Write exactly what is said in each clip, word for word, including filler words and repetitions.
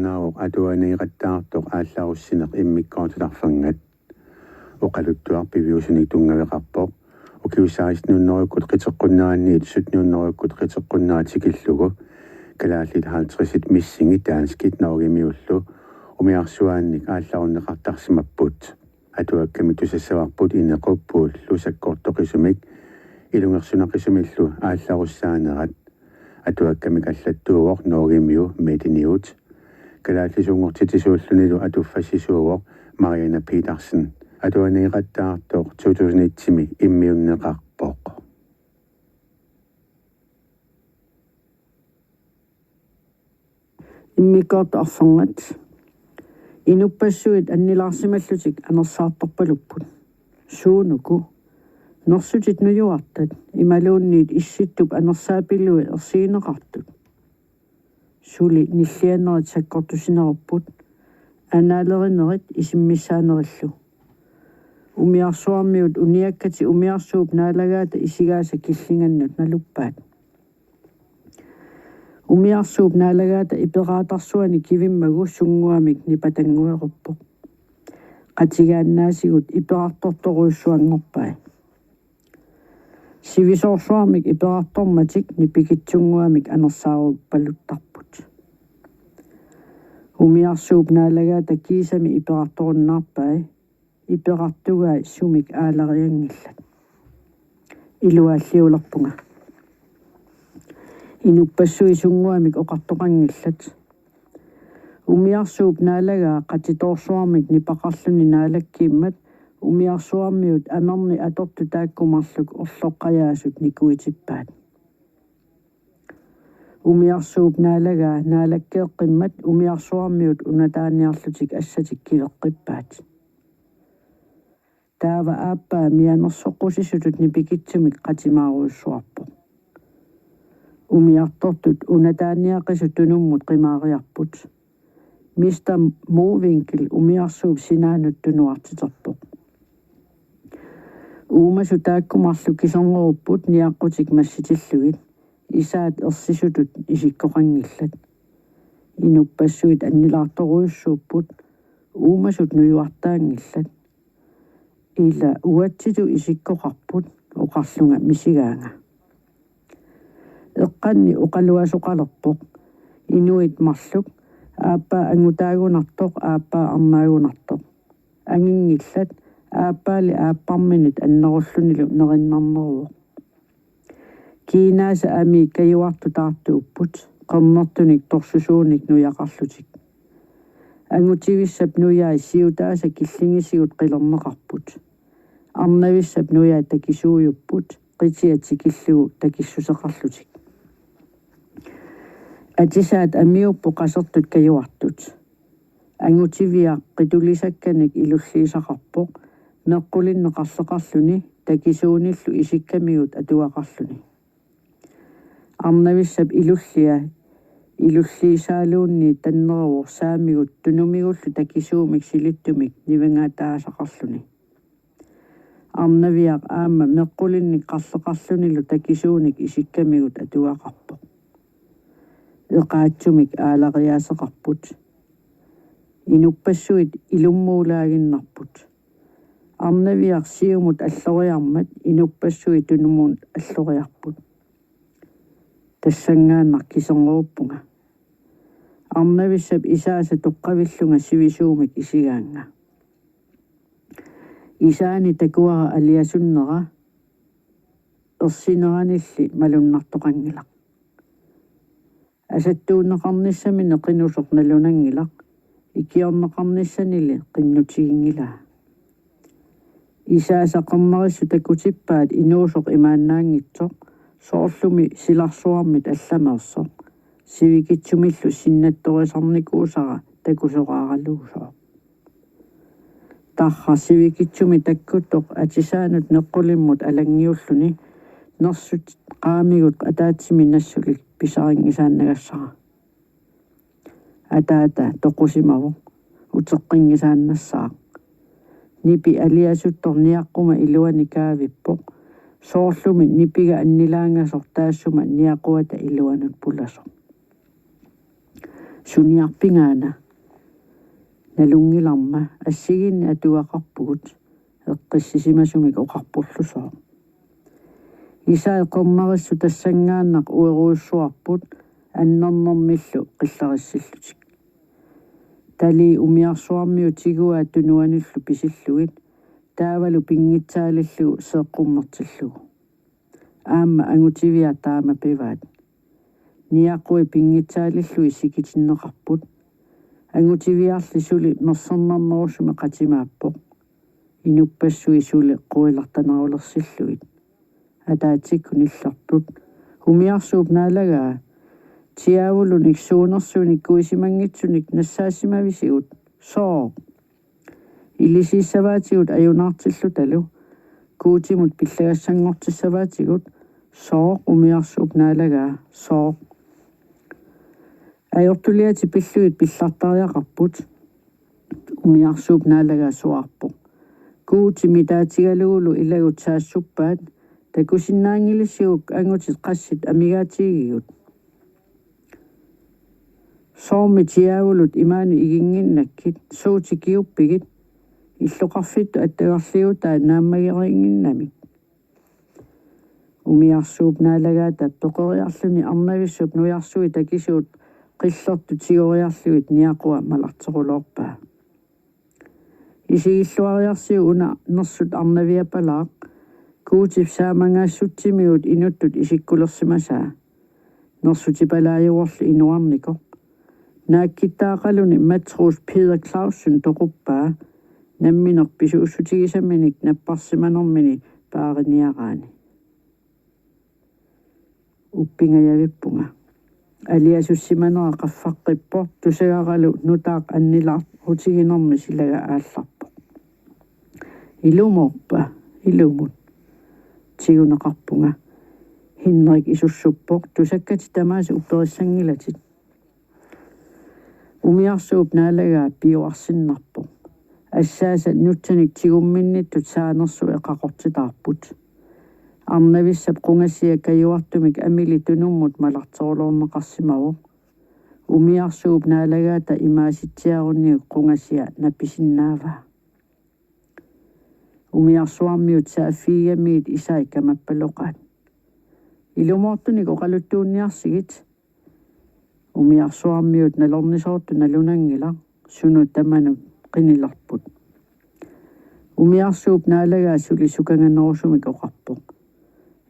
Naavoq atuaneeqattaartoq aallarussineq immikkoortut arfernat. Oqaluttuaq piviusunik tunngaveqarpoq. Ukiut seksten hundredekkut qiteqqunneranniit sytten hundredekkut qiteqqunnerat tikillugu kalaallit halvtredsit missingit danskit norgemiullu umiarsuaannik aallarunneqartarsimapput. Atuakkamik tusassavarput Inequp Puullu sakkortoqisumik ilungersunaqisumillu aallarussaanerat. Atuakkamik allattuuvoq norgemiu Mediniut. Kalaallisuunngortitsisuullunilu atuffassisuuvoq Marianne Petersen. Atuaneeqattaartoq to tusind et-imi immiunneqarpoq. Immikkoortut arfernat. Inuppassuit annilaarsimallutik anersaartorpalupput. Suunuku? Nersutit nujuartat imaluunniit Issittup anersaapilui ersigineqartut. Suli nillianerit sakkortusinerupput, anaalerinerit isimmissaanerillu. Umiarsuarmiut uniakkatik umiarsuup naalagaata isigaasa killingannut naluppaat. Umiarsuup naalagaata iperaatarsuani kivimmagu sunnguamik nipatanngueruppoq. Qatigaannaasigut iperartortorujussuanngorpai. Sivisoorsuarmik iperartormatik nipikitsunnguamik anersaarupaluttarput. Umiarsuup naalagaata kiisami iperartorunnaarpai, iperartugai sumik aalarianngillat. Iluaalliulerpunga. Inuppassuit sunnguamik oqartoqanngillat. Umiarsuup naalagaa qatitoorsuarmik nipaqarluni naalakkiimmat umiarsuarmiut amernik atortut taakku marluk orloqqajaasut nikuitippaat. Umiarsuup naalagaa naalakkeeqqimmat umiarsuarmiut unataaniarlutik assatik kiveqqippaat. Taava aappaa mianersoqqusisutut nipikitsumik qatimaarujussuarpoq. Umiartortut unataaniaqisut tunummut qimaariarput. Mister Mowinckel umiarsuup sinaanut tunuartiterpoq. Uumasut taakku marluk kisernerupput niaqqutik massitillugit, isaat ersisutut isikkoqanngillat. Inuppassuit annilaartorujussuupput, uumasut nujuartaanngillat. Ila uatsitut isikkoqarput, oqarlunga misigaanga. Eqqanni oqaluasoqalerpoq. Inuit marluk, aappaa angutaagunartoq, aappaa arnaagunartoq. Anginngillat, aappaali aapparminit annerullunilu nerinnarneruvoq. Kiinaasa amii kajuartut taartuupput, qernertunik torsusuunik nujaqarlutik. Angutivissap nujai siutaasa killingisigut qilerneqarput. Arnavissap nujai takisuujupput, qitiat tikillugu takissuseqarlutik. Atisaat amiupput qasertut kajuartut. Angutiviaq qitulisakkanik ilulliisaqarpoq, meqqulinneq qarleqarluni, takisuunillu isikkamigut atugaqarluni. Arnavissap ilullia ilulliisaaluunniit tanneruvoq saamigut tunumigullu takisuumik silittumik nivingataasaqarluni. Arnaviaq aamma meqqulinnik qarleqarlunilu takisuunik isikkamigut atugaqarpoq. Eqaatsumik aalariaaseqarput. Inuppassuit ilummuulaaginnarput. Arnaviaq siumut alloriarmat inuppassuit tunumut alloriarput. Tassanngaannaq kiserneruppunga. Arnavissap isaasa toqqavillunga sivisuumik isigaannga. Isaani takuara aliasunnera ersineranilli malunnartoqanngilaq. Asattuunneqarnissamini qinusoq nalunanngilaq, ikiorneqarnissanili qinnutiginngilaa. Isaasa qernerissut takutippaat inuusoq imaannaanngitsoq, soorlumi silarsuarmit allameersoq, sivikitsumillu sinnattorisarnikuusara takusoraaraluusooq. Tarraq sivikitsumik takkuttoq atisaanut neqqulimmut alanngiulluni nersut qaamigut ataatsimik nassulik pisarinngisaannagassara. Ataata toqusimavoq, uteqqinngisaannassaaq. Nipi aliasuttoq niaqquma iluani kaavippoq, soorlumi nipiga annilaangasoq taassuma niaquata iluanut pulasoq. Suniarpigaana? Nalunngilarma assigiinnik atugaqarpugut, eqqissisimasumik oqarporlusooq. Isai qernarissu tassanngaannaq uerujussuarput annernermillu qillarissillutik. Talii umiarsuarmiut tiguaat tunuanullu pisillugit, taavalu pinngitsaalillugu seeqqummertillugu. Aamma angutiviaq taama pivaat. Niaqui pinngitsaalillugit sikitinneqarput. Angutiviarli suli mersernarnerusumik qatimaappoq. Inuppassuit suli quilartanerulersillugit. Ataatsikkut nillerput: Umiarsuup naalagaa, tiaavulunik suunersuinik kuisimanngitsunik nassaassimavisigut? Sooq? Ilisiissavaatigut ajunaartillutalu, Guutimut pillagassanngortissavaatigut. Sooq, umiarsuup naalagaa, sooq? Ajortuliatik pillugit pillartariaqarput. Umiarsuup naalagaa suaarpoq: Guuti mitaatigalugulu ilagut saassuppaat, takusinnaanngilisiuk angutit qassit amigaatigigigut? Soormi tiaavulut imaanut iginnginnakkit, suut tikiuppigit? Illoqarfittut attagarliutai naammagerinnginnamik. Umiarsuup naalagaata peqeriarluni arnavissup nujarsui takisuut qillertut tigoriarlugit niaqua malarteruloorpaa. Isigilluariarsiuk una nersut arnaviapalaaq, Guutip saamangaassutimigut inuttut isikkulersimasaa. Nersutipalaajuvorli inuarnikoq. Naakkittaaqaluni matros Peder Clausen toquppaa, nammineq pisuussutigisaminik napparsimanermini paariniaraani. Uppingajavippunga. Aliasussimanera qaffaqqippoq, tusagaralu nutaaq annilaarutiginermi silaga aallarpoq. Ilumoorpa? Ilumut, tiguneqarpunga. Henrik isussuppoq: Tusakkatit tamaasa upperissanngilatit. Umiarsuup naalagaa piuarsinnarpoq. Assaasa nutsanik tigumminnittut saanersueq qaqortitaarput. Arnavissap qungasia kajuartumik amili tunummut malarteruloorneqarsimavoq. Umiarsuup naalagaata imaasitsiaruniuk qungasia napisinnaavaa. Umiarsuarmiut saaffigigamiuk isai kamappaloqaat: Ilumoortunik oqaluttuunniarsigit. Umiarsuarmiut nalornisoortut nalunanngilaq, sunut tamanut qinilerput. Umiarsuup naalagaa suli sukanganerusumik oqarpoq: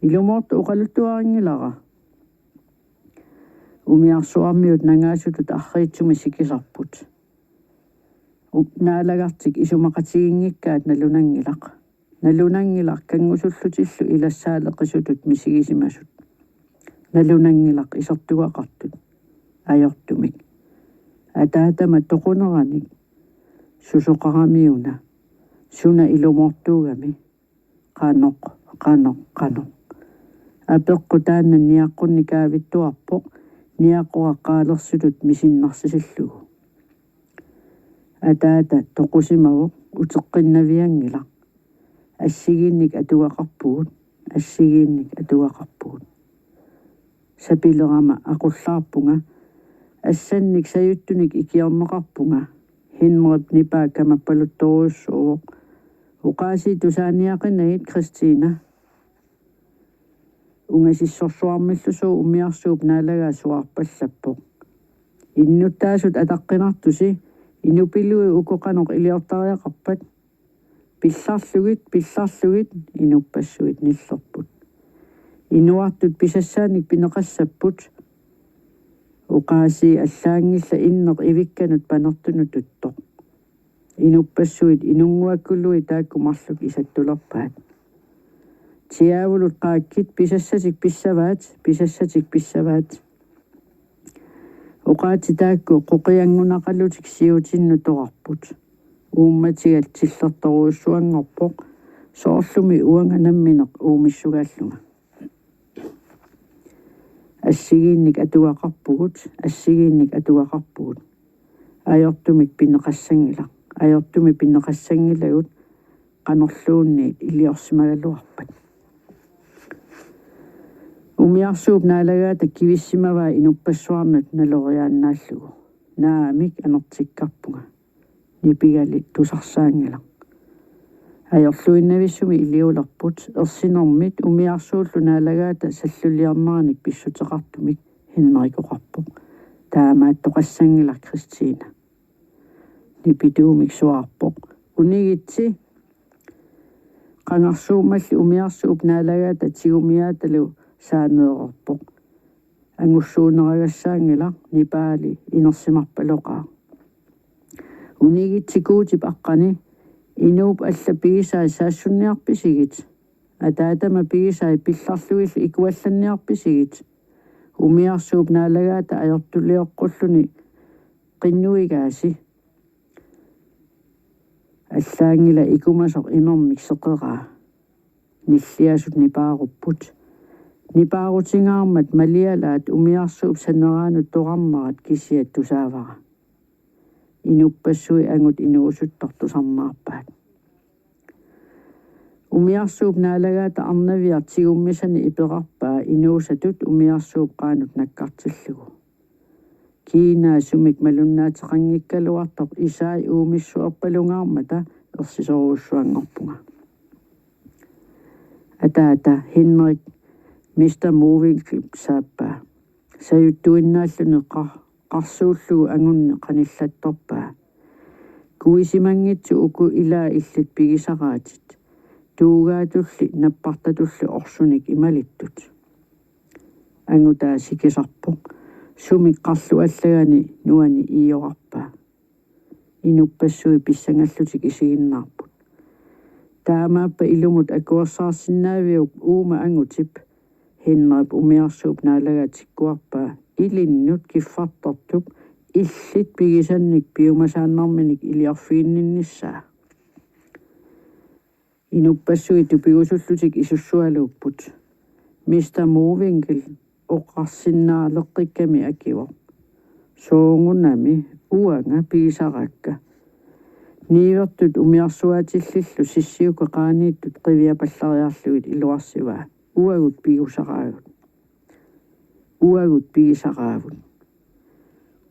Ilumoortoq oqaluttuarinngilara. Umiarsuarmiut nangaasutut arriitsumik sikisarput. U-, naalagartik isumaqatiginngikkaat nalunanngilaq. Nalunanngilaq kanngusullutillu ilassaaleqisutut misigisimasut. Nalunanngilaq isertugaqartut. Ajortumik: Ataatama toquneranik. Susoqaramiuna? Suna ilumoortuugami? Qanoq, qanoq, qanoq? Apeqqut taanna niaqqunnik kaavittuarpoq, niaqora qaalersutut misinnarsisillugu. Ataata toqusimavoq, uteqqinnavianngilaq. Assigiinnik atugaqarpugut, assigiinnik atugaqarpugut. Sapilerama aqullaarpunga. Assannik sajuttunik ikiorneqarpunga. Henrip nipaa kamappaluttorujussuuvoq. Oqaasii tusaaniaqinagit, Kristina. Ungasissorsuarmillusooq umiarsuup naalagaa suaarpallappoq. Innuttaasut ataqqinartusi, inupiluit uku qanoq iliortariaqarpat? Pillarlugit, pillarlugit, inuppassuit nillerput. Inuartut pisassaanik pineqassapput. Oqaasii allaanngillat inneq ivikkanut panertunut tuttoq. Inuppassuit inunnguakkuluit taakku marluk isattulerpaat. Tiaavulut qaakkit, pisassatik pissavaat, pisassatik pissavaat. Oqaatsit taakku qoqianngunaqalutik siutinnut torarput. Uummatiga tillertorujussuanngorpoq, soorlumi uanga nammineq uumissugaallunga. Assigiinnik atugaqarpugut, assigiinnik atugaqarpugut. Ajortumik pineqassanngilaq, ajortumik pineqassanngilagut, qanorluunniit iliorsimagaluarpat. Umiarsuup naalagaata kivissimavaa inuppassuarnut naloriaannaallugu. naamik anertikkarpunga. Nipigali tusarsaanngilaq. Ajorluinnavissumik iliulerput ersinermit umiarsuullu naalagaata salluliarneranik pissuteqartumik Henrik oqarpoq: "Taamaattoqassanngilaq, Kristina." Nipituumik suaarpoq: "Unigitsi." Qangarsuummalli umiarsuup naalagaata tigumiaatalu saaneererpoq. Angussuuneragassaanngilaq, nipaali inersimarpaloqaaq. "Unigitsi Guutip aqqani, inuup alla pigisai saassunniarpisigit. Ataatama pigisai pillarlugillu ikuallanniarpisigit. Umiarsuup naalagaata ajortulioqqulluni qinnuigaasi." Allaanngilaq ikumasoq imermik seqeraa. Nilliasut nipaarupput. Nipaarutingaarmat malialaat umiarsuup saneraanut toqarnerat kisiat tusaavara. Inuppassuit angut inuusuttoq tusarnaarpaat. Umiarsuup naalagaata arnaviaq tigummisani iperarpaa inuusatut umiarsuup qaanut nakkartillugu. Kiinaa sumik malunnaateqanngikkaluartoq isai uumissuerpalungaarmata ersisorujussuanngorpunga. Ataata, Henrik, Mister Mowinckelip saappaa. Sajuttuinnaalluni qar-, qarsuullugu angunni qanillattorpaa. "Kuisimanngitsut uku ilaa illit pigisaraatit. Tuugaatulli nappartatulli orsunik imalittut." Angutaa sikisarpoq. Sumik qarluallagani nuani iiorarpaa. Inuppassuit pissangallutik isiginnaarput. "Taamaappa ilumut akuersaarsinnaaviuk uuma angutip?" Henrip umiarsuup naalagaat tikkuarpaa ilinnut kiffartortup illit pigisannik piumasaannarminik iliorfiginninnissaa. Inuppassuit tupigusullutik isussualuupput. Mister Mowinckel oqarsinnaaleqqikkami akivoq: "Soorunami uanga pigisaraakka." Niuertut umiarsuaatillillu sissiukkat qaaniittut qiviapallariarlugit iluarsivaa: "Uagut pigusaraagut. Uagut pigisaraavut."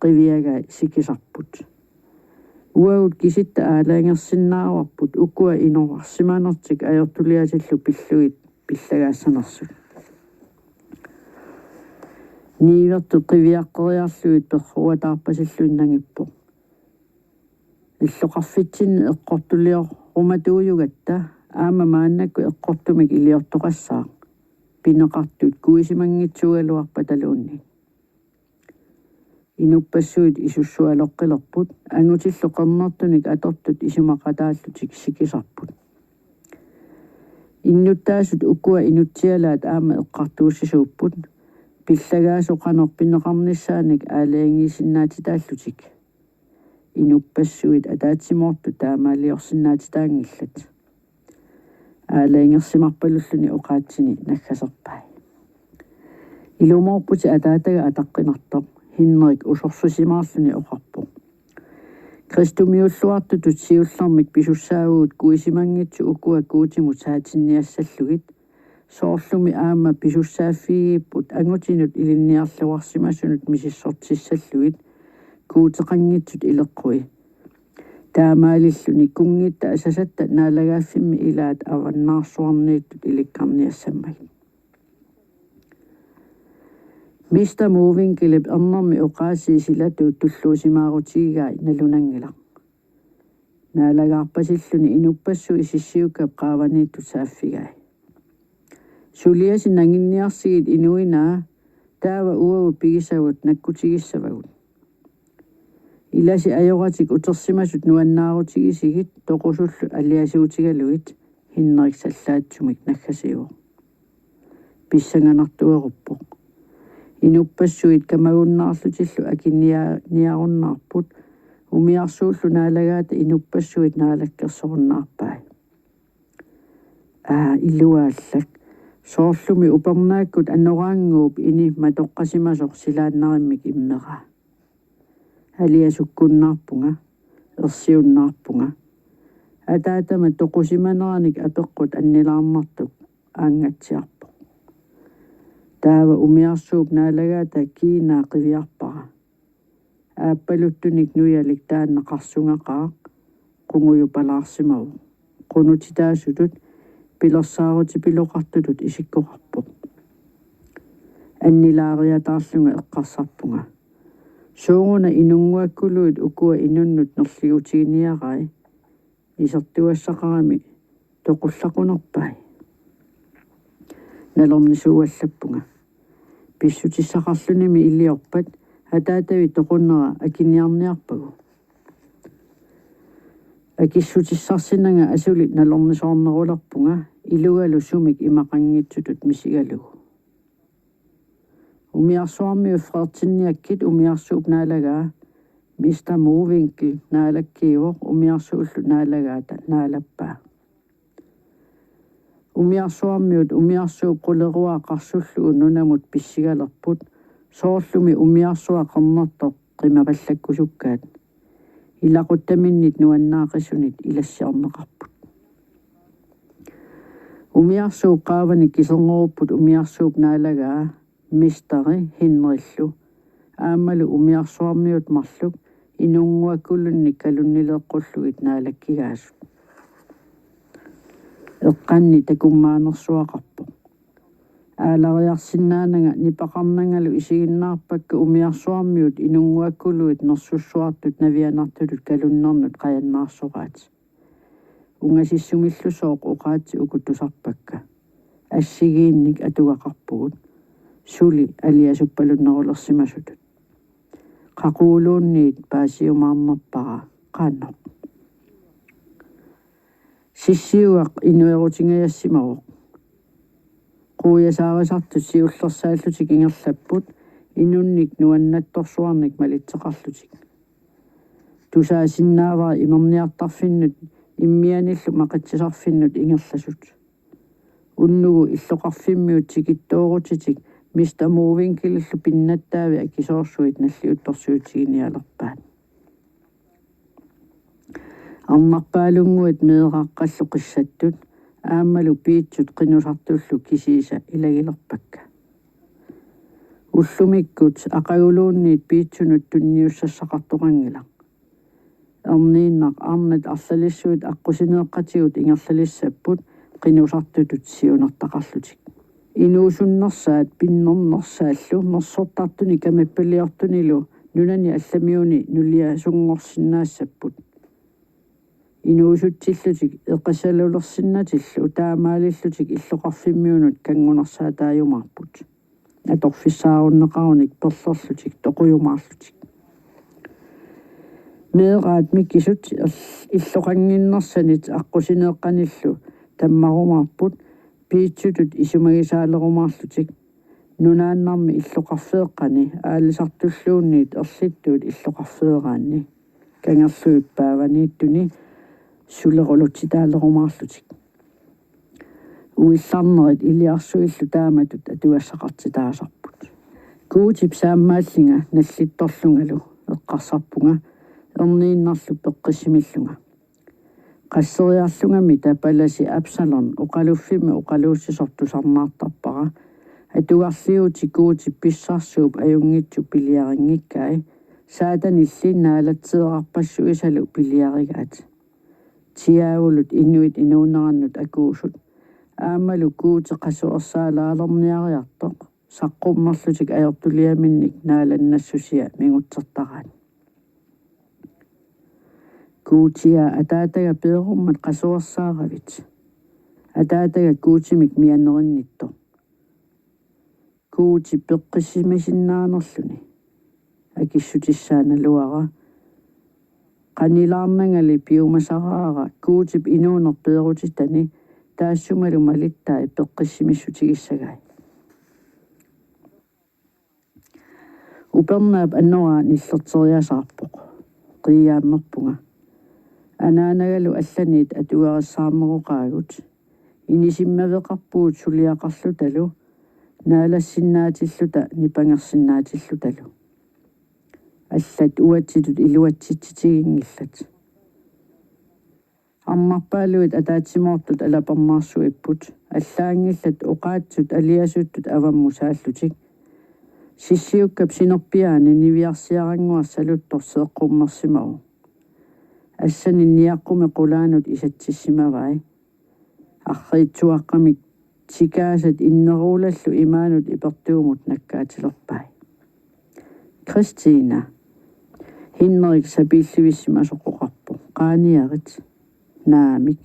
Qiviagai sikisarput. "Uagut kisitta aalajangersinnaavarput ukua inorarsimanertik ajortuliatillu pillugit pillagaassanersut." Niuertut qiviaqqeriarlugit perruataarpasilluni nangippoq: "Illoqarfitsinni eqqortuliorumatuujugatta aamma maannakkut eqqortumik iliortoqassaaq, pineqartut kuisimanngitsuugaluarpataluunniit." Inuppassuit isussualoqqilerput, angutillu qernertunik atortut isumaqataallutik sikisarput. Innuttaasut ukua inutsialaat aamma eqqartuussisuupput, pillagaasut qanoq pineqarnissaanik aalajangiisinnaatitaallutik. Inuppassuit ataatsimoortut taamaaliorsinnaatitaanngillat. Aalajangersimarpalulluni oqaatsini naggaserpai. "Ilumoorputit ataataga ataqqinartoq," Henrik usorsusimaarluni oqarpoq. "Kristumiulluartutut siullermik pisussaavugut kuisimanngitsut ukua Guutimut saatinniassallugit, soorlumi aamma pisussaaffigigipput angutinut ilinniarluarsimasunut misissortissallugit Guuteqanngitsut ileqqui. Taamaalilluni kunngitta asasatta naalagaaffimmi ilaat avannaarsuarniittut ilikkarniassammagit." Mister Mowinckelip ernermi oqaasii silatuut tulluusimaarutigigai nalunanngilaq. Naalagaarpasilluni inuppassuit sissiukkap qaavaniittut saaffigai. "Suliasi nanginniarsigit inuinaa, taava uagut pigisagut nakkutigissavagut. Ilasi ajoratik utersimasut nuannaarutigisigit toqusullu aliasuutigalugit," Henrik sallaatsumik naggasiivoq. Pissanganartueruppoq. Inuppassuit kamagunnaarlutillu akinnia-, niarunnaarput, umiarsuullu naalagaata inuppassuit naalakkersorunnaarpai. "Aa, iluaallak. Soorlumi upernaakkut anoraannguup ini matoqqasimasoq silaannarimmik immeraa. Aliasukkunnaarpunga, ersiunnaarpunga. Ataatama toqusimaneranik apeqqut annilaarnartoq aanngatsiarpoq. Taava umiarsuup naalagaata kiinaa qiviarpara. Aappaluttunik nujalik taanna qarsungaqaaq qungujupalaarsimavoq. Qunutitaasutut pilersaarutipiloqartutut isikkoqarpoq. Annilaariataarlunga eqqarsarpunga: Sooruna inunnguakkuluit ukua inunnut nerliutiginiarai? Isertugassaqarami toqullaqunerpai? Nalornisuuallappunga: Pissutissaqarlunimi iliorpat ataatavit toqunnera akiniarniarpagu. Akissutissarsinanga asuli nalornisoornerulerpunga ilugalu sumik imaqanngitsutut misigalugu. Umiarsuarmiut Frederiksenniakkit umiarsuup naalagaa Mister Mowinckel naalakkiivoq umiarsuullu naalagaata naalappaa. Umiarsuarmiut umiarsuup quleruaa qarsullugu nunamut pissigalerput, soorlumi umiarsuaq qernertoq qimavallakkusukkaat. Ilaquttaminnit nuannaaqisunit ilassiorneqarput. Umiarsuup qaavani kiserngorupput umiarsuup naalagaa Misteri Henrillu aammalu umiarsuarmiut marluk inunnguakkulunnik kalunnileeqqullugit naalakkigaasut. Eqqanni takummaanersuaqarpoq. Aalariarsinnaananga nipaqarnangalu isiginnaarpakka umiarsuarmiut inunnguakkuluit nersussuartut navianartutut kalunnernut qajannaarsoraat. Ungasissumillusooq oqaatsit uku tusarpakka. Assigiinnik atugaqarpugut, suli aliasuppalunnerulersimasutut. Qaquguluunniit paasiumaarnerpara qaannoq. Sissiugaq inuerutingajassimavoq. Quiasaarisartut siullersaallutik ingerlapput inunnik nuannattorsuarnik malitseqarlutik. Tusaasinnaavara imerniartarfinnut immianillu maqitsisarfinnut ingerlasut. Unnugu illoqarfimmiut tikittoorutitik Mister Mowinckelillu pinnattaavi akisoorsuit nalliuttorsiutiginialerpaat. Arnarpaalunnguit meeraqqallu qissattut aammalu piitsut qinusartullu kisiisa ilagilerpakka. Ullumikkut aqaguluunniit piitsunut tunniussassaqartoqanngilaq. Erniinnaq arnat arlalissuit aqqusineeqqatigut ingerlalissapput qinusartutut siunertaqarlutik. Inuusunnersaat pinnernersaallu nersortartuni kamippaliortunilu nunani allamiuni nuliasunngorsinnaassapput. Inuusutsillutik eqisalulersinnatillu taamaalillutik illoqarfimmiunut kanngunersaataajumaarput. Atorfissaarunneqarunik perlerlutik toqujumaarlutik. Meeraat mikisut ill-, illoqannginnersanit aqqusineeqqanillu tammarumaarput piitsutut isumagisaalerumaarlutik. Nunaannarmi illoqarfeeqqani aalisartulluunniit erlittuut illoqarfeeraanni kangerlugit paavaniittuni sulerulutsitaalerumaarlutik. Uillarnerit iliarsuillu taamatut atugassaqartitaasarput. Guutip saammaallinga nallittorlungalu eqqarsarpunga erniinnarlu peqqissimillunga. Qasseriarlungamita palasi Absalon oqaluffimmi oqaluussisoq tusarnaartarpara atugarliuuti Guutip pissarsuup ajunngitsup piliarinngikkai, Saatanilli naalatseerarpassuisalu piliarigaat. Tiaavulut inuit inuunerannut akuusut aammalu Guuti qasuersaalaalerniariartoq saqqummerlutik ajortuliaminnik naalannassusia mingutsertaraat. Guutia, ataataga peerummat qasuersaaravit? Ataataga Guutimik mianerinnittoq. Guuti peqqissimisinnaanerluni. Akissutissaa naluara. Qanilaarnangali piumasaraara Guutip inuuneq peerutitani taassumalu malittai peqqissimissutigissagai. Upernaap anoraa nillerteriasaarpoq. Qiiaammerpunga. Anaanagalu allaniit atugarissaarneroqaagut. Inisimmaveqarpugut suliaqarlutalu naalassinnaatillutalu nipangersinnaatilutalu. Allat uatsitut iluatsitsitiginngillat. Arnarpaaluit ataatsimoortut alapernaarsuipput, allaanngillat oqaatsut aliasuttut avammut saallutik. Sissiukkap sinerpiaani niviarsiarannguaq saluttoq seeqqummersimavoq. Assanik niaqqumi qulaanut isatsissimavai. Arriitsuaqqamik tikaasat inneruulallu imaanut ipertuumut nakkaatilerpai. Kristina. Henrik sapiillivissimasoq oqarpoq: Qaaniarit. Naamik.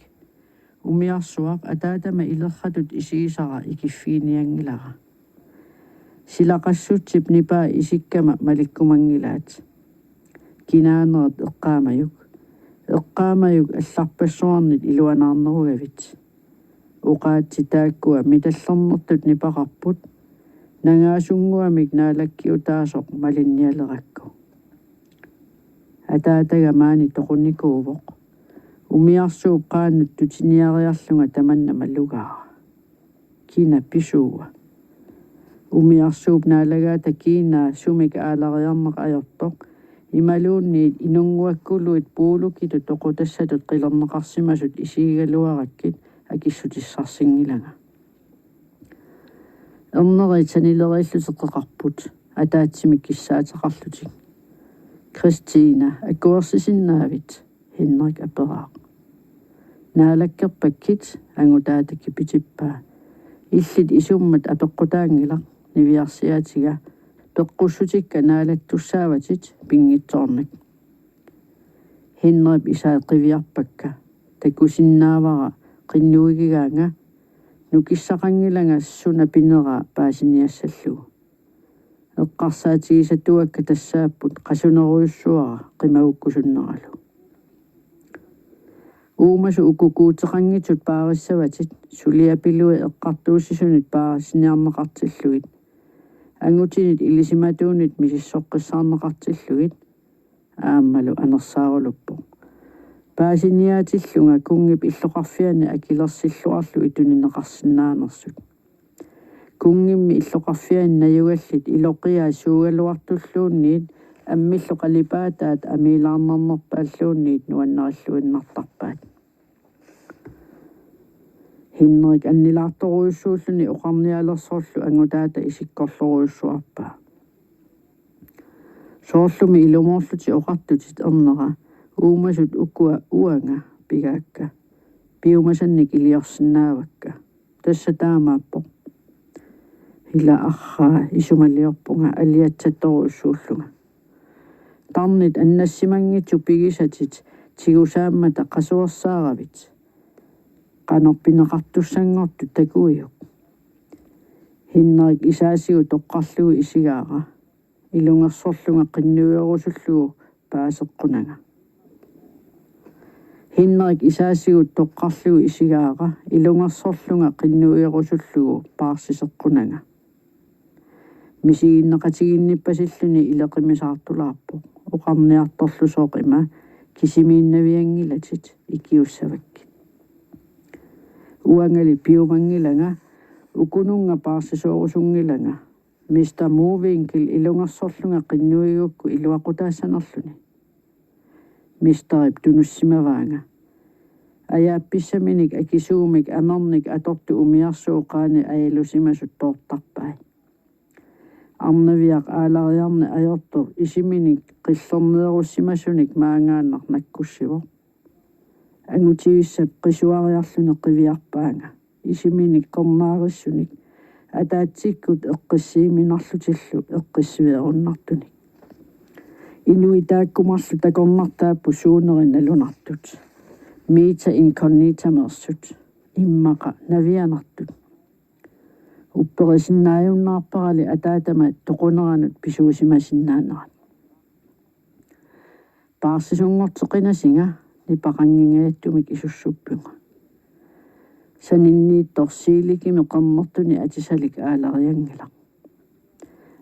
Umiarsuaq ataatama ilerratut isigisara ikiffiginianngilara. Silaqassutsip nipaa isikkama malikkumanngilaat. Kinaanerit eqqaamajuk. Eqqaamajuk allarpassuarnit iluanaarnerugavit. Oqaatsit taakkua mitallernertut nipaqarput. Nangaasunnguamik naalakkiutaasoq malinnialerakku. Ataataga maani toqunnikuuvoq. Umiarsuup qaannut tutiniariarlunga tamanna malugaara. Kina pisuua? Umiarsuup naalagaata kiinaa sumik aalariarneq ajortoq, imaluunniit inunnguakkuluit puulukitut toqutassatut qilerneqarsimasut isigigaluarakkit akissutissarsinngilanga. Erneriit sanileriillutik qeqarput, ataatsimik kissaateqarlutik. Kristina, akuersisinnaavit? Henrik aperaaq. Naalakkerpakkit, angutaata kipitippaa. Illit isummat apeqqutaanngilaq, niviarsiaatiga. Peqqussutikka naalattussaavatit pinngitsoornak. Henrip isai qiviarpakka. Takusinnaavara qinnuigigaanga. Nukissaqanngilanga suna pineraa paasiniassallugu. Eqqarsaatigisatuakka tassaapput qasunerujussuara qimagukkusunneralu. Uumasut ukukuuteqanngitsut paarissavatit, suliapilui eqqartuussisunit paasiniarneqartillugit. Angutinit ilisimatuunit misissoqqissaarneqartillugit. Aammalu anersaaruluppoq. Paasiniaatillunga kunngip illoqarfiani akilersilluarlugit tunineqarsinnaanersut. Kunngimmi illoqarfiani najugallit iloqiaat suugaluartulluunniit ammillu qalipaataat amiilaarnarnerpaalluunniit nuannarilluinnartarpaat. Henrik annilaartorujussuulluni oqarnialersorlu angutaata isikkorlorujussuarpaa. Soorlumi ilumoorlutit oqartutit ernera, uumasut ukua uanga pigaakka. Piumasannik iliorsinnaavakka. Tassa taamaappoq. Ila arraa isumaliorpunga aliatsattorujussuullunga. Tarnit annassimanngitsut pigisatit tigusaammata qasuersaaravit. Qanoq pineqartussanngortut takuiuk. Henrik isaasigut toqqarlugu isigaara. Ilungersorlunga qinnuigerusullugu paaseqqunanga. Henrik isaasigut toqqarlugu isigaara, ilungersorlunga qinnuigerusullugu paarsiseqqunanga. Misiginneqatiginnippasilluni ileqimisaartulaarpoq, oqarniartorlusooq ima kisimiinnavianngilatit ikiussavakkit. Uangali piumanngilanga, ukununnga paarsisoorusunngilanga. Mister Mowinckel ilungersorlunga qinnuigigukku iluaqutaassanerluni. Misterip tunussimavaanga. Ajaappissaminik akisuumik amernik atortut umiarsuup qaani ajalusimasut toortarpai. Arnaviaq aalariarneq ajortoq isiminik qillerneerussimasunik maangaannaq nakkussivoq. Angutivissap qisuariarluni qiviarpaanga. Isiminik qernaarissunik ataatsikkut eqqissiiminarlutillu eqqissiveerunnartunik. Inuit taakku marluk takornartaapput suuneri nalunartut. Meta Incognitameersut. Immaqa navianartut. Upperisinnaajunnaarparali ataatama toquneranut pisuusimasinnaanerat. Paarsisunngorteqinasinga nipaqanngingajattumik isussuppunga. Saninniittoq siilikimi qernertuni atisalik aalarianngilaq.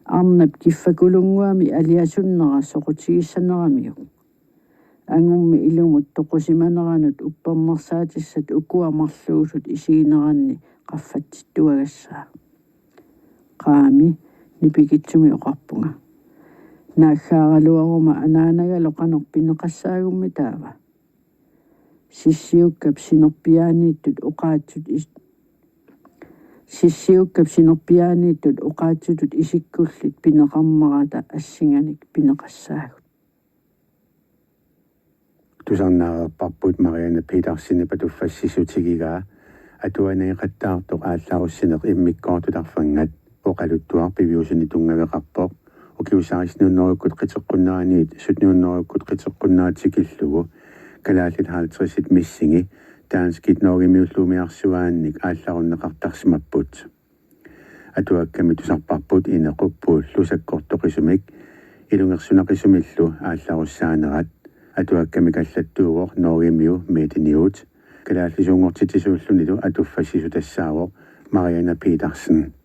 Arnap kiffakulunnguami aliasunnera soqutigissaneramiuk. Angummi ilumut toqusimaneranut uppernersaatissat ukua marluusut isigineranni qaffatsittuagassaa. Qaami, nipikitsumik oqarpunga. Naaggaaraluaruma anaanagalu qanoq pineqassaagummi taava. Sissiukkap sinerpiaaniittut oqaatsut is-, Sissiukkap sinerpiaaniittut oqaatsutut isikkullit pineqarmarata assinganik pineqassaagut. Tusarnaareerparput Marianne Petersenip atuffassissutigigaa atuagaqattaartoq aallarussineq immikkoortut arfernat. Oqaluttuaq piviusuni tunngaveqarpoq. Ukiut seksten hundredekkut qiteqqunneraniit sytten hundredekkut qiteqqunnerat tikillugu kalaallit halvtredsit missingi danskit norgemiullumiarsuaannik aallarunneqartarsimapput. Atuakkami tusarparput Inequp Puullu sakkortoqisumik ilungersunaqisumillu aallarussaanerat. Atuakkamik allattuuvoq norgemiu Medeniut. Kalaallisuunngortitsisuullunilu atuffassissutassaavoq Marianne Petersen.